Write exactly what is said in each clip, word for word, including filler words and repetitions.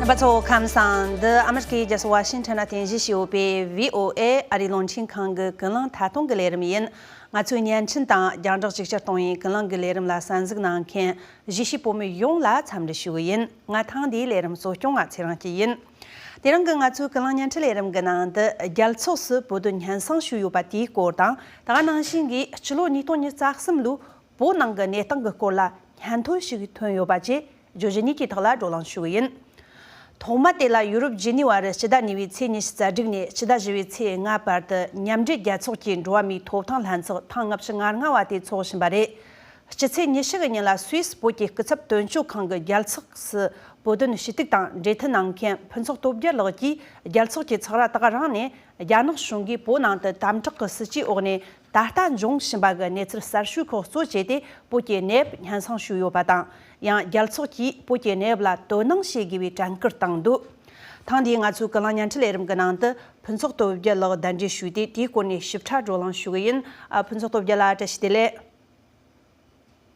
པ་ཚོ་ཁམས་བཟང་། འདི་ཨ་མི་རི་ཀའི་རྒྱལ་ས་ཝ་ཤིང་ཊོན་ནས་རྟེན་གཞི་བྱས་ཡོད་པའི་བྷི་ཨོ་ཨེ་ཨ་རིའི་རླུང་འཕྲིན་ཁང་གི་ཀུན་གླེང་ཐད་གཏོང་གི་ལས་རིམ་ཡིན། ང་ཚོའི་བརྙན་འཕྲིན་དང་རྒྱང་བསྒྲགས་ཅིག་ཅར་གཏོང་བའི་ཀུན་གླེང་གི་ལས་རིམ་ལ་གསན་གཟིགས་གནང་མཁན་གཞིས་བྱེས་བོད་མི་ཡོངས་ལ་འཚམས་འདྲི་ཞུ་གི་ཡིན། ང་ཐེངས་འདིའི་ལས་རིམ་གཙོ་སྐྱོང་ང་ཚེ་རིང་སྐྱིད་ཡིན། དེ་རིང་གི་ང་ཚོའི་ཀུན་གླེང་བརྙན་འཕྲིན་ལས་རིམ་གྱི་ནང་དུ། རྒྱལ་ཚོགས་སུ་བོད་དོན་སྙན་སེང་ཞུས་ཡོད་པ་དེའི་སྐོར་དང་། ད་ག་ནང་བཞིན་གྱི་སྤྱི་ལོ་ཉིས་སྟོང་ཉི་ཤུ་རྩ་གསུམ་ལོའི་བོད་ནང་གི་གནས་སྟངས་ཀྱི་སྐོར་ལ་སྙན་ཐོ་ཞིག་ཐོན་ཡོད་པ་བཅས་བརྗོད་གཞི་གཉིས་ཀྱི་ཐོག་ལ་བགྲོ་གླེང་ཞུ་གི་ཡིན། ཐོག་མ་དེ་ལ་ཡུ་རོབ་ཇི་ནི་ཝ་རུ་སྤྱི་ཟླ་གཉིས་པའི་ཚེས་ཉི་ཤུ་རྩ་དྲུག་ནས་སྤྱི་ཟླ་བཞི་པའི་ཚེས་ལྔ་བར་དུ་མཉམ་འབྲེལ་རྒྱལ་ཚོགས་ཀྱི་འགྲོ་བ་མིའི་ཐོབ་ཐང་ལྷན་ཚོགས་ཐེངས་ལྔ་བཅུ་ང་ལྔ་བ་དེ་འཚོགས་བཞིན་པ་རེད། སྤྱི་ཚེས་ཉི་ཤུ་གི་ཉིན་ལ་སུད་སི་བོད་ཀྱི་སྐུ་ཚབ་དོན་གཅོད་ཁང་གི་རྒྱལ་ཚོགས་སུ་བོད་དོན་ཞུ་གཏུག་དང་འབྲེལ་མཐུད་གནང་མཁན་ཕུན་ཚོགས་སྟོབས་རྒྱལ་ལགས་ཀྱིས་རྒྱལ་ཚོགས་ཀྱི་ཚོགས་ར་ད་ག་རང་ནས་རྒྱ་ནག་གཞུང་གིས་བོད་ནང་དུ་དམ་དྲག་གི་སྲིད་བྱུས་འོག་ནས་ད་ལྟ་འབྱུང་བཞིན་པ་གི་གནས་ཚུལ་གསར་ཤོས་ཁག་གཙོ་བྱས་ཏེ་བོད་ཀྱི་གནས་བབ་སྙན་སེང་ཞུས་ཡོད་པ་དང་། ཡང་རྒྱལ་ཚོགས་ཀྱིས་བོད་ཀྱི་གནས་བབ་ལ་དོ་སྣང་བྱེད་དགོས་པའི་དྲན་སྐུལ་བཏང་འདུག་ཐེངས་འདིའི་ང་ཚོའི་ཀུན་གླེང་བརྙན་འཕྲིན་ལས་རིམ་གྱི་ནང་དུ་ཕུན་ཚོགས་སྟོབས་རྒྱལ་ལགས་གདན་འདྲེན་ཞུས་ཏེ་དེའི་སྐོར་ནས་ཞིབ་ཕྲ་བགྲོ་གླེང་ཞུ་གི་ཡིན། ཨ། ཕུན་ཚོགས་སྟོབས་རྒྱལ་ལགས་བཀྲ་ཤིས་བདེ་ལེགས།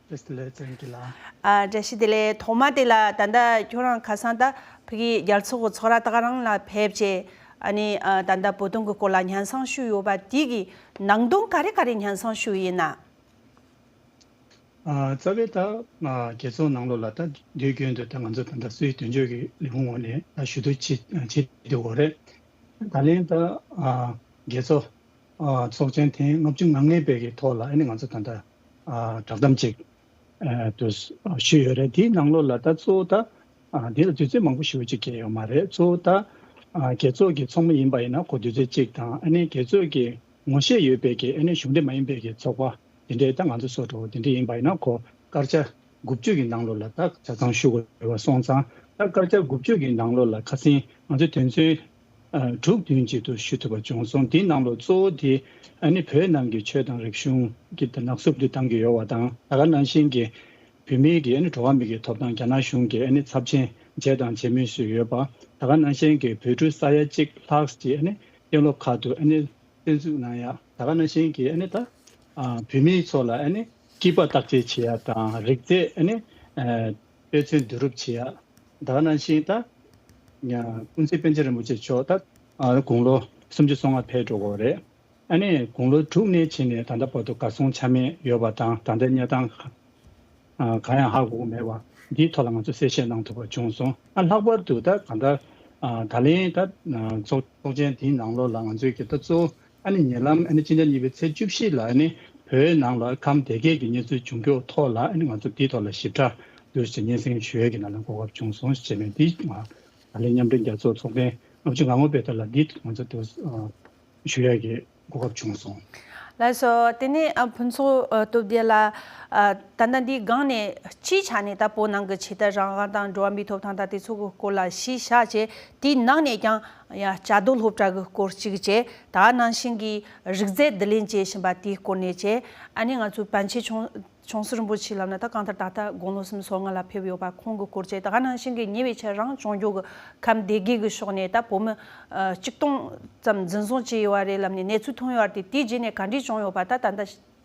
བཀྲ་ཤིས་བདེ་ལེགས་བཙན་གྱི་ལགས། ཨ། བཀྲ་ཤིས་བདེ་ལེགས། ཐོག་མ་དེ་ལ་ད་ལྟ་ཁྱོད་རང་ཁ་སང་ད་ཕ་གིའི་རྒྱལ་ཚོགས་ཀྱི་ཚོགས་ར་ད་ག་རང་ལ་ཕེབས་བྱས། ཨ་ནི། ཨ། ད་ལྟ་བོད་དོན་གྱི་སྐོར་ལ་སྙན་སེང་ཞུས་ཡོད་པ་དེ་གི་ནང་དོན་ག་རེ་ག་རེ་སྙན་སེང་ཞུས་ཡིན་ན། ཨ། རྩ་བའི་ད། ཨ། རྒྱལ་ཚོགས་ནང་ལོགས་ལ་ད་དུས་རྒྱུན་དུ་ད་ང་ཚོ་ད་ལྟ་སུད་སི་དོན་གཅོད་ཀྱི་ལས་ཁུངས་ངོས་ནས་ད་ཞུ་གཏུག་བྱེད་བྱེད་བསྡད་ཡོད་རེད། ད་ལན་ད། ཨ། རྒྱལ་ཚོགས། ཨ། ཚོགས་ཆེན་ཐེངས་ལྔ་བཅུ་ང་ལྔ་པའི་གི་ཐོག་ལ་ཨ་ནི་ང་ཚོ་ད་ལྟ། ཨ། བསྒྲགས་གཏམ་ཅིག་ཨ། དུ་ཞུས་ཡོད་རེད། དེའི་ནང་ལོགས་ལ་ད་གཙོ་བོ་ད། ཨ། འདི་ལ་དུས་ཚོད་མང་པོ་ཞེ་པོ་ཅིག་བསྐྱལ་ཡོད་མ་རེད། གཙོ་བོ་ད། ཨ། རྒྱལ་ཚོགས་ཀྱི་ཚོགས་མི་ཡིན་པ་ཡིན་ན་ཁོ་དུས་ཚོད་གཅིག་དང་ཨ་ནི་རྒྱལ་ཚོགས་ཀྱི་ངོ་ཤེས་ཡོད་པའི་གི་ཨ་ནི་གཞུང་འབྲེལ་མ་ཡིན་པའི་གི་ཚོགས་པ་དེ་འདྲའི་ད་ང་ཚོ་བཟོ་འདྲ་བོ་དེ་འདྲ་ཡིན་པ་ཡིན་ན་ཁོ་སྐར་ཆ་དགུ་བཅུ་གི་ནང་ལོགས་ལ་ད་ཆ་ཚང་ཞུ་དགོས་པ་སོང་ཙང་། ད་སྐར་ཆ་དགུ་བཅུ་གི་ནང་ལོགས་ལ་ཁ་སང་ང་ཚོས་དོན་ཚན། ཨ། དྲུག་བདུན་ཅིག་ཏུ་ཞུ་ཐུབ་པ་བྱུང་སོང་། དེའི་ནང་ལོགས་གཙོ་བོ་དེ་ཨ་ནི་བོད་ནང་གི་ཆོས་དང་རིག་གཞུང་གི་ད་ནག་བསུབ་འདི་བཏང་གི་ཡོད་པ་དང་། ད་ག་ནང་བཞིན་གྱི་བོད་མིའི་གི་ཨ་ནི་འགྲོ་བ་མིའི་གི་ཐོབ་ཐང་རྒྱ་ནག་གཞུང་གིས་ཨ་ནི་ཚབས་ཆེན་བྱས་དང་བྱེད་མུས་སུ་ཡོད་པ། ད་ག་ནང་བཞིན་གྱི་བོད་ཕྲུག་ས་ཡ་གཅིག་ལྷག་ཅིག་ཨ་ནི་གཏན་སློབ་ཁག་ཏུ་ཨ་ནི་གཏན་འཛུགས་གནང་ཡ། ད་ག་ནང་བཞིན་གྱི་ཨ་ནི་ད། ཨ། བོད་མིའི་ཚོ་ལ་ཨ་ནི་སྐྱིད་པ་བརྟག་དཔྱད་བྱེད་ཡ་དང་རིག་རྩལ་ཨ་ནི། ཨ། དཔེ་མཚོན་བསྡུ་རུབ་བྱེད་ཡ། ད་ག་ནང་བཞིན་ད། ཡ། ཀུན་གཟིགས་པཎ་ཆེན་རིན་པོ་ཆེ་མཆོག་ད། ཨ། དགུང་ལོ་སུམ་ཅུ་སོ་ལྔ་ཕེབས་འགྲོ་གི་རེད། ཨ་ནི་དགུང་ལོ་དྲུག་ནས་བྱས་ནས་ད་ལྟ་བར་དུ་གར་སོང་ཆ་མེད་ཡོད་པ་དང་། ད་ལྟ་གནས་སྟངས་ག་ཨ། གང་ཡང་ཧ་གོ་གི་མེད་པ་འདིའི་ཐོག་ལ་ང་ཚོ་གསལ་བཤད་གནང་ཐུབ་པ་བྱུང་སོང་། ཨ། ལྷག་པར་དུ་ད་གང་ལྟར། ཨ། ད་ལན་ད། ཨ། ཚོགས་ཚོགས་ཆེན་འདིའི་ནང་ལོགས་ལ་ང་ཚོས་ཀྱི་ད་གཙོ་བོ་ཨ་ནི་ཉེ་ལམ་ཨ་ནི་སྤྱི་ཟླ་གཉིས་པའི་ཚེས་བཅུ་བཞི་ལ་ཨ་ནི་བོད་ནང་ལ་ཁམས་བདེ་སྐྱིད་ཀྱི་གནས་ཚུལ་བྱུང་རྒྱུ་ཐོག་ལ་ཨ་ནི་ང་ཚོ་འདིའི་ཐོག་ལ་ཞིབ་ཕྲ་བསྡུས་ཏེ་སྙན་སེང་ཞུ་ཡས་ཀྱི་ནང་ལ་གོ་སྐབས་བྱུང་སོང་ཞེས་ནས། འདི་ང་ད་ལན་མཉམ་འབྲེལ་རྒྱལ་ཚོགས་ཚོགས་ཐེངས་ལྔ་བཅུ་ང་ལྔ་པའི་ཐོག་ལ་འདི་ང་ཚོ་འདུག་ཨ། ཞུ་ཡ་གི་གོ་སྐབས་བྱུང་སོང་། ལགས་སོ། དེ་ནས་ཨ་ཕུན་ཚོགས་ཨ་སྟོབས་རྒྱལ་ལགས། ཨ་ད་ལྟ་འདིའི་སྒང་ནས་སྤྱིའི་ཆ་ནས་ད་བོད་ནང་གི་ཆོས་དད་རང་དབང་དང་འགྲོ་བ་མིའི་ཐོབ་ཐང་དང་དེ་ཚོ་གི་སྐོར་ལ་ཞུས་བཞག་བྱས། དེའི་ནང་ནས་ཀྱང་ཡ་བཅའ་སྡོད་སློབ་གྲྭ་གི་སྐོར་གཅིག་བྱས། ད་ནང་བཞིན་གྱི་རིག་རྩལ་བསྡུ་ལེན་བྱེད་བཞིན་པ་དེའི་སྐོར་ནས་བྱས། ཨ་ནི་ང་ཚོའི་པཎ་ཆེན་ཆུང་ཆུང་སྲིད་རིན་པོ་ཆེ་ལབ་ན་ད་གང་ལྟར་ད་ལྟ་དགུང་ལོ་སུམ་ཅུ་སོ་ལྔ་ལ་ཕེབས་ཡོད་པ་ཁོང་གི་སྐོར་བྱས། ད་ག་ནང་བཞིན་གྱི་ཉེ་བའི་ཆར་རང་བྱུང་རྒྱུ་གི་ཁམས་སྡེ་དགེ་གི་ཕྱོགས་ནས་ད་བོད་མི་ཨ་གཅིག་སྟོང་ཙམ་འཛིན་བཟུང་བྱས་ཡོད་པ་རེད་ལབ་ནས་གནས་ཚུལ་ཐོན་ཡོད་པ་རེད། དེ་རྗེས་ནས་ག་འདྲས་བྱུང་ཡོད་པ་ད་ད་ལྟ་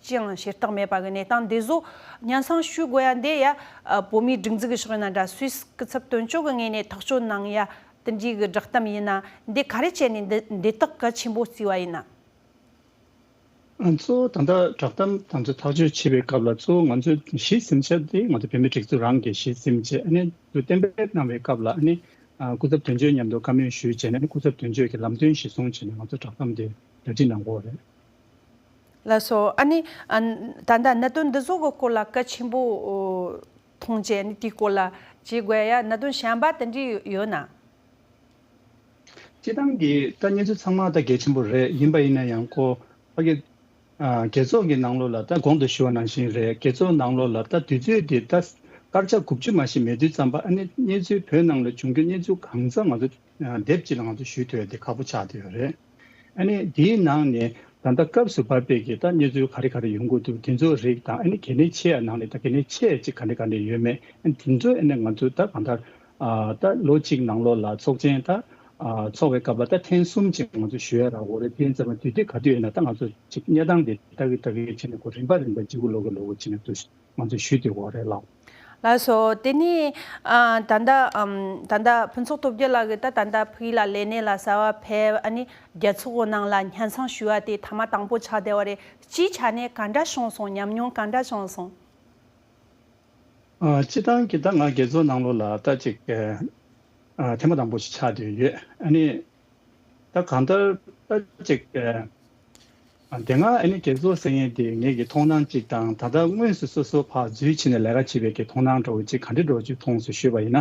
ཅི་ཡང་ཤེས་རྟོགས་མེད་པ་གི་གནས་སྟངས་འདི་ཚོ་སྙན་སེང་ཞུ་དགོས་ཡ་འདི་ཡ་ཨ་བོད་མིའི་སྒྲིག་འཛུགས་ཀྱི་ཕྱོགས་ཡིན་ན་འདྲ། སུད་སི་སྐུ་ཚབ་དོན་གཅོད་ཀྱི་ངོས་ནས་ཐག་གཅོད་གནང་ཡ་དེ་འདྲའི་གི་བསྒྲགས་གཏམ་ཡིན་ན་འདི་ག་རེ་བྱས་ནས་འདི་འདི་དག་གལ་ཆེན་པོ་བརྩིས་པ་ཡིན་ན། ང་ཚོ་ད་ལྟ་བསྒྲགས་གཏམ་དང་ཚོ་ཐག་གཅོད་བྱེད་པའི་སྐབས་ལ་གཙོ་བོ་ང་ཚོའི་གཞི་འཛིན་བྱ་དེ་ང་ཚོ་བོད་མིའི་སྒྲིག་འཛུགས་རང་གི་གཞི་འཛིན་བྱས། ཨ་ནི་དུ་གཏན་འབེབས་གནང་བའི་སྐབས་ལ་ཨ་ནི་ཨ་སྐུ་ཚབ་དོན་གཅོད་མཉམ་དུ་བཀའ་མོལ་ཞུས་བྱས་ནས། ཨ་ནི་སྐུ་ཚབ་དོན་གཅོད་ཀྱི་ལམ་སྟོན་གཞིར་བཟུང་བྱས་ནས་ང་ཚོ་བསྒྲགས་གཏམ་དེ་གྲ་སྒྲིག་གནང་དགོས་རེད། ལགས་སོ། ཨ་ནི་ཨ་ད་ལྟ་གནད་དོན་འདི་ཚོ་གི་སྐོར་ལ་གལ་ཆེན་པོ་མཐོང་བྱས། ཨ་ནི་དེའི་སྐོར་ལ་བྱེད་དགོས་ཡ་གནད་དོན་གཞན་པ་དེ་འདྲ་ཡོད་ན། སྤྱིར་བཏང་གི་ད་གནས་ཚུལ་ཚང་མ་ད་གལ་ཆེན་པོ་རེད། ཡིན་པ་ཡིན་ན་ཡང་ཁོ་ཕ་གི་ཨ་རྒྱལ་ཚོགས་ཀྱི་ནང་ལོགས་ལ་ད་གོང་དུ་ཞུ་བ་ནང་བཞིན་རེད། རྒྱལ་ཚོགས་ནང་ལོགས་ལ་ད་དུས་ཚོད་དེ་ད་སྐར་ཆ་དགུ་བཅུ་མ་ཞིག་མེད་དུས་ཙམ་པ་ཨ་ནི་གནས་ཚུལ་བོད་ནང་ལ་བྱུང་རྒྱུ་གནས་ཚུལ་གང་ཚང་ང་ཚོ་ཨ་དེབ་ཅིག་ལ་ང་ཚོ་ཞུ་ཐུབ་ཡ་དེ་ཁག་པོ་ཆགས་བསྡད་ཡོད་རེད། ཨ་ནི་དེའི་ནང་ནས་ད་ལྟ་སྐབས་སུ་བབས་པའི་གི་ད་གནས་ཚུལ་ག་རེ་ག་རེ་ཡོང་གི་འདུག་དེ་ཚོ་རིགས་དང་། ཨ་ནི་གལ་གནད་ཆེ་ཡ་ནང་ནས་ད་གལ་གནད་ཆེ་ཡ་ཅིག་ག་འདྲ་ག་འདྲ་ཡོད་མེད། ཨ་ནི་དེ་ཚོ་ཨ་ནི་ང་ཚོ་ད་གང་ལྟར་ཨ་ད་ལོ་གཅིག་ནང་ལོགས་ལ་ཚོགས་ཆེན་ད་ཨ་ཚོགས་པའི་སྐབས་ལ་ད་ཐེངས་གསུམ་ཅིག་ང་ཚོ་ཞུ་ཡ་རག་གི་རེད། དེ་ཡིན་ཙང་དུས་དེབ་ག་དུས་ཡིན་ན་ད་ང་ཚོ་ཅིག་གནས་སྟངས་དེ་ད་གི་ད་གི་བྱས་ནས་ཁོ་རིམ་པ་རིམ་པ་ལྗིད་པོ་ལོག་གི་ལོག་གི་བྱས་ནས་དུ་ང་ཚོ་ཞུས་བསྡད་ཡོད་རེད་ལགས། ལགས་སོ། དེ་ནས་ཨ་ད་ལྟ་ཨམ་ད་ལྟ་ཕུན་ཚོགས་སྟོབས་རྒྱལ་ལགས་ཀྱིས་ད་ད་ལྟ་ཕ་གི་ལ་ལས་གནས་ལ་གསར་པ་ཕེབས། ཨ་ནི་རྒྱལ་ཚོགས་ཀྱི་ནང་ལ་སྙན་སེང་ཞུ་བ་དེ་ཐེངས་མ་དང་པོ་ཆགས་བསྡད་པ་རེད། སྤྱིའི་ཆ་ནས་ག་འདྲ་བྱུང་སོང་། ཉམས་མྱོང་ག་འདྲ་བྱུང་སོང་། ཨ། སྤྱིར་བཏང་གི་ད་ང་རྒྱལ་ཚོགས་ནང་ལོགས་ལ་ད་ཅིག་ཨ་ཐེངས་མ་དང་པོ་ཞིག་ཆགས་བསྡད་ཡོད། ཨ་ནི་ད་གང་ལྟར་ད་ཅིག་ཨ་དེ་སྔ་ཨ་ནི་རྒྱལ་ཚོགས་ཟེར་མཁན་དེ་ངེད་ཀྱི་མཐོང་སྣང་གཅིག་དང་། ད་ལྟ་དངོས་སུ་སོ་སོ་ཕར་འཛུལ་ཕྱིན་ནས་ལས་ཀ་བྱེད་པའི་གི་མཐོང་སྣང་འདྲ་བོ་ཅིག་ག་འདྲ་འདྲ་བོ་ཅིག་མཐོང་སོང་ཞུས་པ་ཡིན་ན།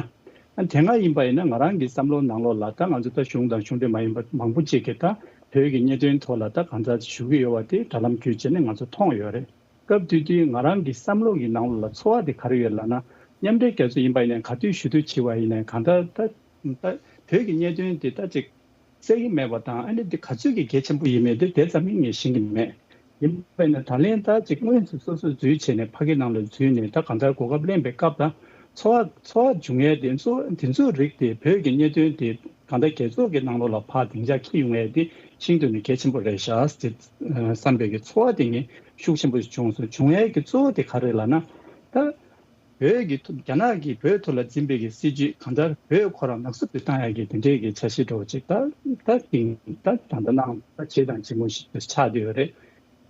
ཨ་དེ་སྔ་ཡིན་པ་ཡིན་ན་ང་རང་གི་བསམ་བློ་ནང་ལོགས་ལ་ད་ང་ཚོ་ད་གཞུང་དང་གཞུང་འབྲེལ་མ་ཡིན་པ་མང་པོ་ཅིག་གིས་ད་བོད་ཀྱི་གནད་དོན་ཐོག་ལ་ད་གང་ལྟར་ཞུ་གི་ཡོད་པ་དེ་དྲ་ལམ་བརྒྱུད་བྱས་ནས་ང་ཚོ་མཐོང་ཡོད་རེད། སྐབས་དེ་དུས་ང་རང་གི་བསམ་བློ་གི་ནང་ལོགས་ལ་ཚོར་བ་དེ་ག་རེ་ཡོད་ལབ་ན། མཉམ་འབྲེལ་རྒྱལ་ཚོགས་ཡིན་པ་ཡིན་ནའི་ག་དུས་ཞུ་གཏུག་བྱས་པ་ཡིན་ནའི་གང་ལྟར་ད་ད་བོད་ཀྱི་གནད་དོན་དེ་ད་ཅིག་གསལ་གྱི་མེད་པ་དང་། ཨ་ནི་དེ་ག་ཚོད་ཀྱི་གལ་ཆེན་པོ་ཡིན་མིན་དེ་དེ་ཙམ་ཡིན་ངས་ཤེས་ཀྱི་མེད། ཡིན་པ་ཡིན་ན་ད་ལན་ད་ཅིག་དངོས་སུ་སོ་སོ་འཛུལ་བྱས་ནས་ཕ་གི་ནང་ལ་འཛུལ་ནས་ད་གང་ལྟར་གོ་སྐབས་ལེན་པའི་སྐབས་དང་། ཚོར་བ་ཚོར་བ་འབྱུང་ཡས་དེ་ཚོ་དེ་ཚོའི་རིགས་དེ་བོད་ཀྱི་གནད་དོན་དེ་གང་ལྟར་རྒྱལ་ཚོགས་ཀྱི་ནང་ལོགས་ལ་ཕར་སྡིངས་ཆ་འཁྱེར་ཡོང་ཡས་དེ་ཤིན་ཏུ་ནས་གལ་ཆེན་པོ་རེད་ཤག་ཟེར་བསམ་པའི་གི་ཚོར་བ་དེ་ངས་ཤུགས་ཆེན་པོ་ཞིག་བྱུང་སོང་། བྱུང་ཡས་ཀྱི་གཙོ་བོ་དེ་ག་རེ་ལབ་ན། ད་བོད་ཀྱི་ཐོག་རྒྱ་ནག་གིས་བོད་ཐོག་ལ་འཛིན་པའི་གི་སྲིད་བྱུས་གང་ལྟར་བོད་ཁོ་རང་ནག་སུབ་ཏུ་བཏང་ཡ་གི་དེ་འདྲའི་གི་འཆར་གཞི་འདྲ་བོ་ཅིག་ད་ད་ཐེངས་ད་ད་ལྟ་ནང་ད་བྱེད་དང་བྱེད་མུས་ཤིག་ཏུ་ཆགས་བསྡད་ཡོད་རེད།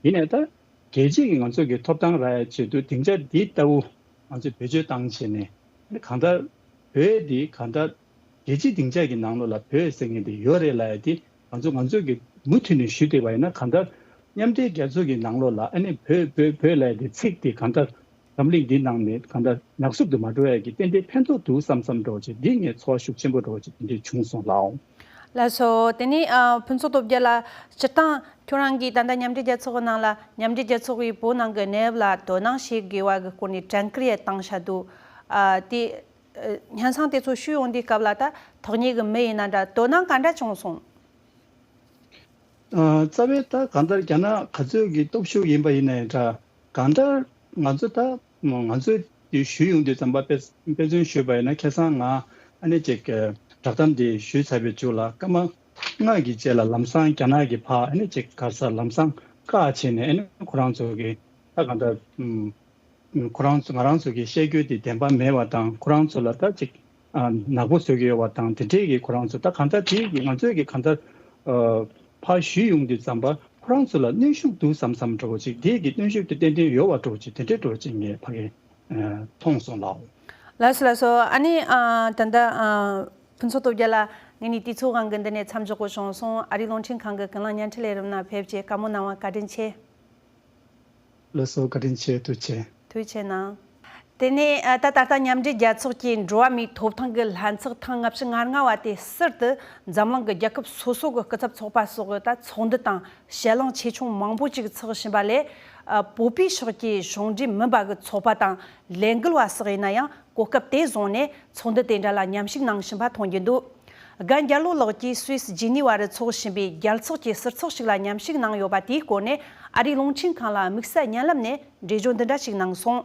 ཡིན་ནའི་ད་རྒྱལ་སྤྱི་གི་ང་ཚོ་གི་ཐོབ་ཐང་རག་ཡ་ཆེད་དུ་སྡིངས་ཆ་འདི་ལྟ་བུ་ང་ཚོས་བེད་སྤྱོད་བཏང་བྱས་ནས། གང་ལྟར་བོད་འདི་གང་ལྟར་རྒྱལ་སྤྱིའི་སྡིངས་ཆ་གི་ནང་ལོགས་ལ་བོད་ཟེར་མཁན་དེ་ཡོད་རེད་ལབ་ཡ་དེ་ང་ཚོ་ང་ཚོས་གི་མུ་མཐུད་ནས་ཞུས་བསྡད་པ་ཡིན་ན། གང་ལྟར་མཉམ་འབྲེལ་རྒྱལ་ཚོགས་ཀྱི་ནང་ལོགས་ལ་ཨ་ནི་བོད་བོད་བོད་ལབ་ཡ་དེ་ཚིག་དེ་གང་ལྟར་འཛམ་གླིང་འདི་ནང་ནས་གང་ལྟར་ནག་སུབ་ཏུ་མ་འགྲོ་ཡ་གི་ཏན་ཏན་ཕན་ཐོགས་འདུག་བསམ་བསམ་འདྲ་བོ་ཅིག་འདི་ངས་ཚོར་བ་ཤུགས་ཆེན་པོ་འདྲ་བོ་ཅིག་དེ་འདྲས་བྱུང་སོང་ལགས། ལགས་སོ། དེ་ནས་ཨ་ཕུན་ཚོགས་སྟོབས་རྒྱལ་ལགས། སྤྱིར་བཏང་ཁྱོད་རང་གིས་ད་ལྟ་མཉམ་འབྲེལ་རྒྱལ་ཚོགས་ཀྱི་ནང་ལ་མཉམ་འབྲེལ་རྒྱལ་ཚོགས་ཀྱིས་བོད་ནང་གི་གནས་བབ་ལ་དོ་སྣང་བྱེད་དགོས་པ་གི་སྐོར་ནས་དྲན་སྐུལ་ཡང་བཏང་བཞག་འདུག་ཨ་དེ་ཨ་སྙན་སེང་དེ་ཚོ་ཞུ་ཡོང་དུས་སྐབས་ལ་ད་ཐོག་མྱེད་ཀྱི་མི་ཡིན་ན་འདྲ་དོ་སྣང་ག་འདྲ་བྱུང་སོང་། ཨ་རྩ་བའི་ད་གང་ལྟར་རྒྱ་ནག་ག་ཚོད་ཀྱི་སྟོབས་ཤུགས་ཡིན་པ་ཡིན་ནའི་འདྲ། གང་ལྟར་ང་ཚོ་ད་ང་ཚོས་དེ་ཞུ་ཡོང་དུས་ཙམ་པ་དཔེ་དཔེ་མཚོན་ཞུས་པ་ཡིན་ན། ཁ་སང་ང་ཨ་ནི་ཅིག་བསྒྲགས་གཏམ་དེ་ཞུས་ཚར་བའི་མཇུག་ལ་སྐར་མ་ལྔ་གི་རྗེས་ལ་ལམ་སང་རྒྱ་ནག་གི་ཕར་ཨ་ནི་ཅིག་ག་རེ་ཟེར་ལམ་སང་བཀག་བྱས་ནས། ཨ་ནི་ཁོ་རང་ཚོ་གི་ད་གང་ལྟར་ཨམ་ཁོ་རང་ཚོ་ང་རང་ཚོ་གི་བཤད་རྒྱུ་དེ་བདེན་པ་མེད་པ་དང་། ཁོ་རང་ཚོ་ལ་ད་ཅིག་ཨ་ནག་པོ་བཟོ་གི་ཡོད་པ་དང་། དེ་འདྲས་ཀྱི་ཁོ་རང་ཚོ་ད་གང་ལྟར་དེ་གི་ང་ཚོས་ཀྱི་གང་ལྟར་ཨ་ཕར་ཞུས་ཡོང་དུས་ཙམ་པ་ཁོ་རང་ཚོ་ལ་གནོན་ཤུགས་འདུག་བསམ་བསམ་འདྲ་བོ་ཅིག་དེ་གི་གནོན་ཤུགས་དེ་ཏན་ཏན་ཡོད་པ་འདྲ་བོ་ཅིག་དེ་འདྲས་འདྲ་བོ་ཅིག་ངས་ཕ་གི་ཨ་མཐོང་སོང་ལགས། ལགས་སོ་ལགས་སོ། ཨ་ནི་ཨ་ད་ལྟ་ཨ་ཕུན་ཚོགས་སྟོབས་རྒྱལ་ལགས། ངས་ནི་དུས་ཚོད་དབང་གིས་འདི་ནས་མཚམས་འཇོག་དགོས་བྱུང་སོང་། ཨ་རིའི་རླུང་འཕྲིན་ཁང་གི་ཀུན་གླེང་བརྙན་འཕྲིན་ལས་རིམ་ནང་ཕེབས་བྱས་བཀའ་མོལ་གནང་བ་བཀའ་དྲིན་ཆེ། ལགས་སོ། བཀའ་དྲིན་ཆེ། ཐུགས་རྗེ་ཆེ། ཐུགས་རྗེ་ཆེ་གནང་། དེ་ནས་ཨ་ད་ད་ལྟ་མཉམ་འབྲེལ་རྒྱལ་ཚོགས་ཀྱི་འགྲོ་བ་མིའི་ཐོབ་ཐང་གི་ལྷན་ཚོགས་ཐེངས་ལྔ་བཅུ་ང་ལྔ་བ་དེ་ཟུར་དུ་འཛམ་གླིང་གི་རྒྱལ་ཁབ་སོ་སོ་གི་སྐུ་ཚབ་ཚོགས་པ་སོགས་ཀྱིས་ད་ཚོགས་འདུ་དང་བཤད་གླེང་ཆེ་ཆུང་མང་པོ་ཅིག་ཚོགས་བཞིན་པ་ལས། ཨ་བོད་པའི་ཕྱོགས་ཀྱི་གཞུང་འབྲེལ་མིན་པ་གི་ཚོགས་པ་དང་ལས་འགུལ་བ་སོགས་ཡིན་ན་ཡང་གོ་སྐབས་དེ་བཟུང་ནས་ཚོགས་འདུ་དེ་འདྲ་ལ་མཉམ་ཞུགས་གནང་བཞིན་པ་མཐོང་རྒྱུ་འདུག་རྒན་རྒྱལ་ལོ་ལགས་ཀྱིས་སུད་སི་ཇི་ནི་ཝ་རུ་འཚོགས་བཞིན་པའི་རྒྱལ་ཚོགས་ཀྱི་ཟུར་ཚོགས་ཤིག་ལ་མཉམ་ཞུགས་གནང་ཡོད་པ་དེའི་སྐོར་ནས་ཨ་རིའི་རླུང་འཕྲིན་ཁང་ལ་དམིགས་བསལ་བརྙན་ལམ་ནས་འགྲེལ་བརྗོད་འདི་འདྲ་ཞིག་གནང་སོང་།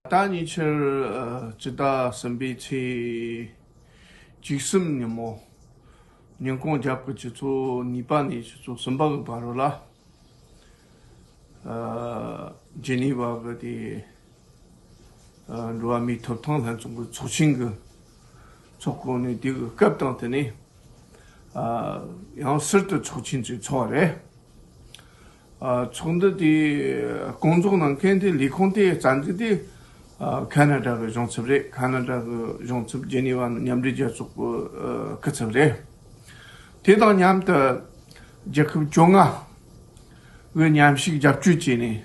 ད་ཉེ་ཆར་ཨ་སྤྱི་ཟླ་གསུམ་པའི་ཚེས་བཅུ་གསུམ་ཉིན་མོ། ཉིན་གུང་རྒྱབ་ཀྱི་ཆུ་ཚོད་གཉིས་པ་ནས་ཆུ་ཚོད་གསུམ་པ་གི་བར་རུ་ལ། ཨ་ཇི་ནི་ཝ་གི་དེ་ཨ་འགྲོ་བ་མིའི་ཐོབ་ཐང་ལྷན་ཚོགས་ཀྱི་ཚོགས་ཆེན་གྱི་ཚོགས་གོ་ནས། དེ་གི་སྐབས་དང་དེ་ནས་ཨ་ཡང་ཟུར་དུ་ཚོགས་ཆེན་ཅིག་ཚོགས་རེད། ཨ་ཚོགས་འདུ་དེ་སྐོང་ཚོགས་གནང་མཁན་དེ། ལས་ཁུངས་དེ་རྩ་འཛུགས་དེ་ཨ་ཁ་ན་ཌ་གི་གཞུང་ཚབ་རེད། ཁ་ན་ཌ་གི་གཞུང་ཚབ་ཇི་ནི་ཝ་མཉམ་འབྲེལ་རྒྱལ་ཚོགས་ཀྱི་ཨ་སྐུ་ཚབ་རེད། དེ་དང་མཉམ་དུ་རྒྱལ་ཁབ་བཅོ་ལྔ་གི་མཉམ་ཞུགས་རྒྱབ་སྐྱོར་བྱས་ནས་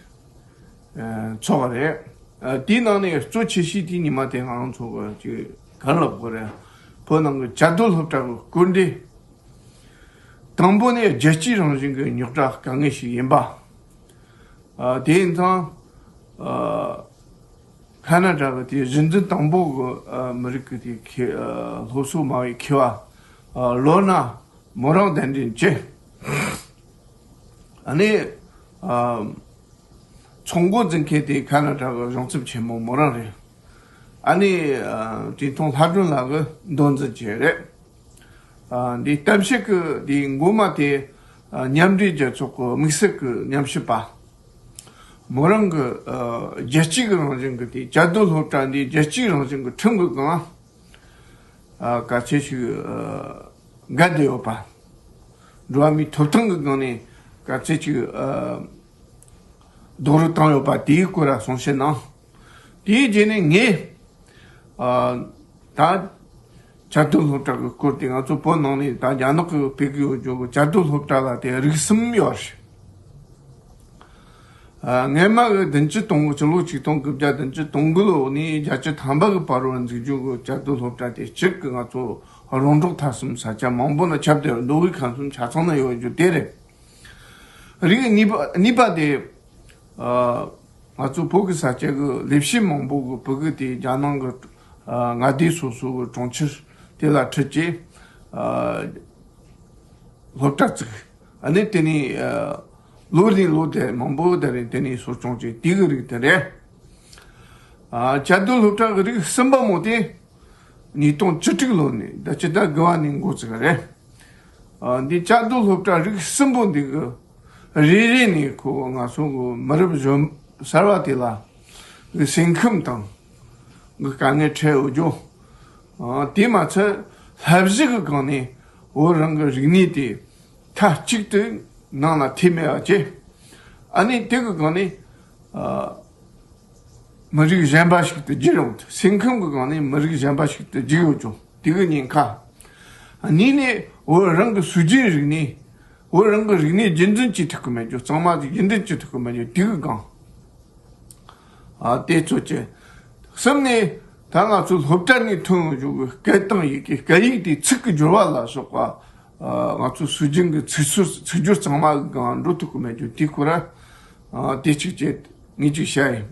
ཨ་ཚོགས་པ་རེད། ཨ་དེའི་ནང་ནས་གཙོ་ཆེ་ཤོས་དེ་ཉི་མ་དེ་ང་རང་ཚོ་གི་ཅིག་ག་རེ་ལབ་དགོས་རེད། བོད་ནང་གི་བཅའ་སྡོད་སློབ་གྲྭ་གི་སྐུལ་འདེད། དང་པོ་ནས་རྒྱལ་སྤྱིའི་རང་བཞིན་གྱི་རྙོག་དྲ་དཀའ་ངལ་ཞིག་ཡིན་པ། ཨ་དེ་ཡིན་ཙང་ཨ་ཁ་ན་ཌ་གི་དེ་གཞི་འཛིན་དང་པོ་གི་ཨ་མི་རིགས་ཀྱི་དེ་མཁས་ཨ་སློབ་གསོ་མ་བའི་མཁས་པ་ཨ་ལོ་ན་མོ་རང་གདན་འདྲེན་བྱས། ཨ་ནི་ཨ་ཚོགས་འགོ་འཛིན་མཁན་དེ་ཁ་ན་ཌ་གི་གཞུང་ཚབ་ཆེན་མོ་མོ་རང་རེད། ཨ་ནི་ཨ་བཀྲས་མཐོང་ལྷ་སྒྲོན་ལགས་ཀྱིས་མདོ་འཛིན་བྱས་རེད། ཨ་འདི་གཏམ་བཤད་ཀྱི་འདི་འགོ་མ་དེ་ཨ་མཉམ་འབྲེལ་རྒྱལ་ཚོགས་ཀྱི་དམིགས་བསལ་གྱི་ཉམས་ཞིབ་པ། མོ་རང་གི་ཨ་རྒྱལ་སྤྱིའི་རང་བཞིན་གྱི་དེ་བཅའ་སྡོད་སློབ་གྲྭ་འདི་རྒྱལ་སྤྱིའི་རང་བཞིན་གྱི་ཁྲིམས་ཀྱི་སྒང་ཨ་ག་ཚད་ཅིག་ཨ་འགལ་བསྡད་ཡོད་པ། འགྲོ་བ་མིའི་ཐོབ་ཐང་གི་སྒང་ནས་ག་ཚད་ཅིག་ཨ་རྡོག་རོལ་བཏང་ཡོད་པ་དེའི་སྐོར་ལ་གསུང་བཤད་གནང་། དེའི་རྗེས་ནས་ངས་ཨ་ད་བཅའ་སྡོད་སློབ་གྲྭ་གི་སྐོར་དེ་ང་ཚོ་བོད་ནང་ནས་ད་རྒྱ་ནག་གི་སྤེལ་གི་ཡོད་རྒྱུ་གི་བཅའ་སྡོད་སློབ་གྲྭ་ལ་དེ་རིགས་གསུམ་ཡོད་རེད། ཨ་སྔོན་མ་གི་བདུན་ཅུ་དོན་དགུ་ཕྱི་ལོ་ཆིག་སྟོང་དགུ་བརྒྱ་བདུན་ཅུ་དོན་དགུ་ལོ་ནས་བརྒྱད་ཅུ་ཐམ་པ་གི་བར་བར་འཛུགས་རྒྱུ་གི་བཅའ་སྡོད་སློབ་གྲྭ་དེ་གཅིག་གི་ང་ཚོ་རོང་འབྲོག་མཐའ་སྲུང་ས་ཆ་མང་པོ་ན་ཁྱབ་བརྡལ་མདོ་དབུས་ཁམས་གསུམ་ཆ་ཚང་ན་ཡོད་རྒྱུ་དེ་རེད། རིགས་གཉིས་པ་གཉིས་པ་དེ་ཨ་ང་ཚོ་བོད་ཀྱི་ས་ཆ་གི་ལས་བྱེད་མང་པོ་གི་ཕྲུ་གུ་དེ་རྒྱ་ནང་གི་ཨ་མངའ་སྡེ་སོ་སོ་གི་གྲོང་ཁྱེར་དེ་ལ་ཁྲིད་ཀྱིས་ཨ་སློབ་གྲྭ་བཙུགས། ཨ་ནི་དེ་ནས་ཨ་ལོ་རེ་ལོ་དེ་མང་པོ་དེ་རིང་དེ་ནས་གསོ་སྐྱོང་བྱས་དེ་གི་རིགས་དེ་རེད། ཨ་བཅའ་སྡོད་སློབ་གྲྭ་གི་རིགས་གསུམ་པ་མོ་དེ་ཉིས་སྟོང་བཅུ་དྲུག་ལོ་ནས་ཟླ་བཅུ་ཟླ་དགུ་བ་ནས་འགོ་བཙུགས་རེད། ཨ་འདི་བཅའ་སྡོད་སློབ་གྲྭ་རིགས་གསུམ་པོ་འདི་གི་རེ་རེ་ནས་ཁོ་ང་ཚོ་གི་མི་རབས་གཞོན་གསར་བ་དེ་ལ་གི་སེམས་ཁམས་དང་གི་དཀའ་ངལ་འཕྲད་ཡོད་རྒྱུ། ཨ་དེ་མ་ཚད་བསླབ་གཞི་གི་སྒང་ནས་བོད་རང་གི་རིག་གནས་དེ་མཐའ་གཅིག་ཏུ་ནང་ལ་ཐེ་མེད་པ་བྱས། ཨ་ནི་དེ་གི་སྒང་ནས་ཨ་མི་རིགས་གཞན་པ་ཞིག་ཏུ་བསྒྱུར་ཡོང་དུས། སེམས་ཁམས་ཀྱི་སྒང་ནས་མི་རིགས་གཞན་པ་ཞིག་ཏུ་བསྒྱུར་ཡོང་བྱུང་། དེ་གི་ཉེན་ཁ། གཉིས་ནས་བོད་རང་གི་སྲོལ་རྒྱུན་རིག་གནས། བོད་རང་གི་རིག་གནས་རྒྱུན་འཛིན་བྱེད་ཐུབ་ཀྱི་མེད་རྒྱུ། གཙང་མ་དེ་རྒྱུན་འཛིན་བྱེད་ཐུབ་ཀྱི་མེད་རྒྱུ་དེ་གི་སྒང་། ཨ་དེ་ཚོ་བྱས། གསུམ་ནས་ད་ང་ཚོའི་སློབ་གྲྭ་ནས་ཐོན་ཡོང་རྒྱུ་གི་སྐད་དང་ཡི་གེ། སྐད་ཡིག་དེ་ཚིག་གི་སྦྱོར་བ་ལ་སོགས་པ། ཨ་ང་ཚོ་སྲོལ་རྒྱུན་གྱི་ཚིག་སྲོལ་ཚིག་སྦྱོར་གཙང་མ་གི་སྒང་འགྲོ་ཐུབ་ཀྱི་མེད་རྒྱུ་དེ་ཁོ་ར། ཨ་དེ་གཅིག་བྱས་ངས་གཅིག་བཤད་ཡིན།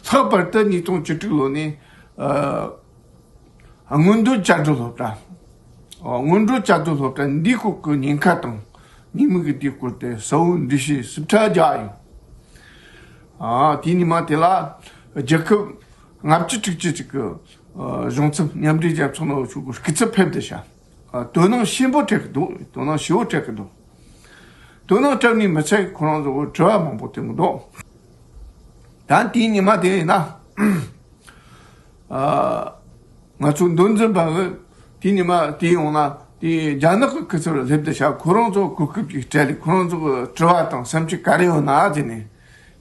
ལྷག་པར་དུ་ཉིས་སྟོང་བཅུ་དྲུག་ལོ་ནས་ཨ་སྔོན་འགྲོ་བཅའ་སྡོད་སློབ་གྲྭ། ཨ་སྔོན་འགྲོ་བཅའ་སྡོད་སློབ་གྲྭ་འདིའི་སྐོར་གྱི་ཉེན་ཁ་དང་ཉེས་དམིགས་ཀྱི་དེའི་སྐོར་དེ་གསལ་བོ་འགྲེལ་བཤད་ཞིབ་ཕྲ་རྒྱག་ཡིན། ཨ་དེའི་ཉི་མ་དེ་ལ་རྒྱལ་ཁབ་ལྔ་བཅུ་དྲུག་ཅུ་ཅིག་གི་ཨ་གཞུང་ཚབ་མཉམ་འབྲེལ་རྒྱལ་ཚོགས་ནང་ཆོས་གི་སྐུ་ཚབ་ཕེབས་ཏེ་བྱ། ཨ་དོ་སྣང་ཆེན་པོ་སྤྲད་ཀྱི་འདུག་དོ་སྣང་ཞེ་པོ་སྤྲད་ཀྱི་འདུག་དོ་སྣང་སྤྲད་ནི་མི་ཚད་ཁོ་རང་ཚོ་གི་དྲི་བ་མང་པོ་བཏོན་གྱི་འདུག་ད་དེའི་ཉི་མ་དེ་ཡིན་ན། ཨ་ང་ཚོ་མདོ་འཛིན་པ་གི་དེའི་ཉི་མ་དེ་ཡོང་ན་དེ་རྒྱ་ནག་གི་སྐུ་ཚབ་ལ་སླེབས་ཏེ་བྱ། ཁོ་རང་ཚོ་གོ་སྐབས་ཅིག་སྤྲད་ལེ། ཁོ་རང་ཚོ་གི་དྲི་བ་དང་བསམ་ཚུལ་ག་རེ་ཡོད་ན་ཟེར་ནས།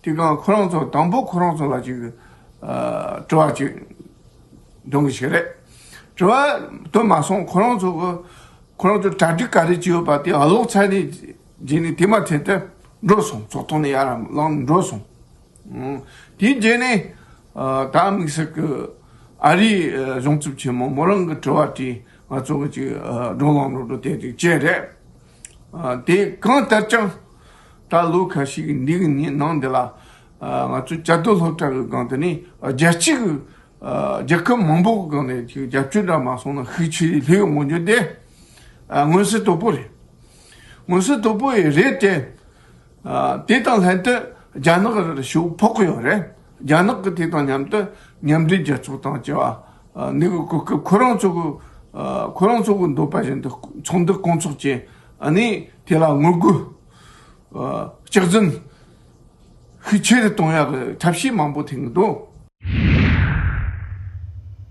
དེ་གང་ཁོ་རང་ཚོ་དང་པོ་ཁོ་རང་ཚོ་ལ་ཅིག་ཨ་དྲི་བ་ཅིག་འདོན་གི་ཞིག་རེད། དྲི་བ་དོན་མ་སོང་། ཁོ་རང་ཚོ་གི་ཁོ་རང་ཚོ་གྲ་སྒྲིག་ག་རེ་བྱས་ཡོད་པ་དེ་ཀློག་ཚར་ནས་རྗེས་ནས་དེ་མ་ཚད་དུ་འགྲོ་སོང་། ཚོགས་ཐོག་ནས་ཡར་ལངས་འགྲོ་སོང་། ཨང་། དེའི་རྗེས་ནས་ཨ་ད་དམིགས་བསལ་གྱི་ཨ་རིའི་ཨ་གཞུང་ཚབ་ཆེན་མོ་མོ་རང་གི་དྲི་བ་དྲིས། ང་ཚོ་གི་ཅིག་ཨ་བགྲོ་གླེང་འགྲོ་འགྲོ་དེ་ཅིག་བྱས་རེད། ཨ་དེ་གང་ལྟར་ཀྱང་ད་ལོ་ཁ་ཤས་ཀྱི་འདི་གི་ནང་འདི་ལ་ཨ་ང་ཚོ་བཅའ་སྡོད་སློབ་གྲྭ་གི་སྒང་དེ་ནས་རྒྱལ་སྤྱི་གི་ཨ་རྒྱལ་ཁབ་མང་པོ་གི་སྒང་ནས་ཅིག་རྒྱབ་སྐྱོར་འདྲ་མ་སོང་ན་ཤུགས་ཆེ་རེ་སླེབས་ཡོང་གི་འདུག་དེ་ཨ་མངོན་གསལ་དོད་པོ་རེད། མངོན་གསལ་དོད་པོ་ཡི་རེད་དེ། ཨ་དེ་དང་ལྷན་དུ་རྒྱ་ནག་ར་ཞེ་པོ་ཕོག་གི་ཡོད་རེད། རྒྱ་ནག་གི་དེ་དང་མཉམ་དུ་མཉམ་འབྲེལ་རྒྱལ་ཚོགས་དང་བཅས་པ་ཨ་ནི་གི་གོ་སྐབས་ཁོ་རང་ཚོ་གི་ཨ་ཁོ་རང་ཚོ་གི་འདོད་པ་བཞིན་དུ་ཚོགས་འདུ་སྐོང་ཚོགས་བྱས། ཨ་ནི་དེ་ལ་ངོ་རྒོལ་ཨ་སྐྱག་རྫུན་ཤུགས་ཆེ་རུ་གཏོང་ཡག་གི་ཐབས་ཤེས་མང་པོ་འཐེན་གི་འདུག